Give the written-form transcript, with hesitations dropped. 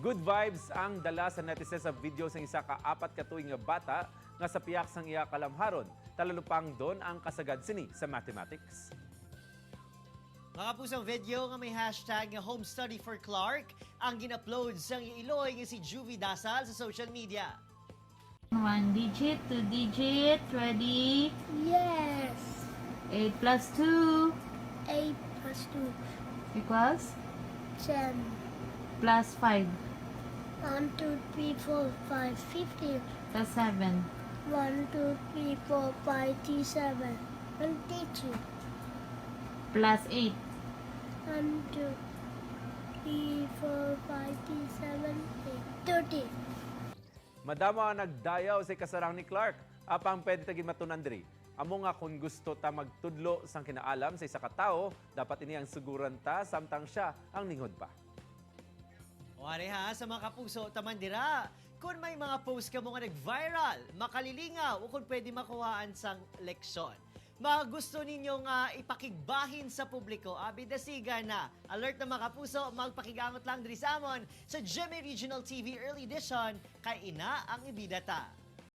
Good vibes ang dala sa netizen sa video sa isa ka 4 ka tuig nga bata nga sa piyak sang iya kalamharon. Talalupang doon ang kasagad sini sa mathematics. Mga pusong, video nga may hashtag nga Home Study for Clark ang gin-upload sang iloy nga si Juvie Dasal sa social media. One digit, two digit, ready? Yes. 8 plus 2 8 plus 2, equals 10. Plus 5 1, 2, 3, 4, 5, 15. Plus 7 1, 2, 3, 4, 5, 6, 7. 22. Plus 8 1, 2, 3, 4, 5, 6, 7, 8. 30. Madamo ang nagdayaw sa kasarang ni Clark. Apang pwede tagin matunan diri. Amo nga kung gusto ta magtudlo sang kinaalam sa isa ka tawo, dapat ini ang suguran ta samtang siya ang ninghod pa. Wari ha, sa mga kapuso, tamandira. Kung may mga post ka mo nga nag-viral, makalilingaw, o kung pwede makuhaan sang leksyon, mga gusto ninyong ipakigbahin sa publiko, abi dasiga na. Alert na, mga kapuso, magpakigangot lang diri sa amon sa GMA Regional TV Early Edition, kay ina ang ibida ta.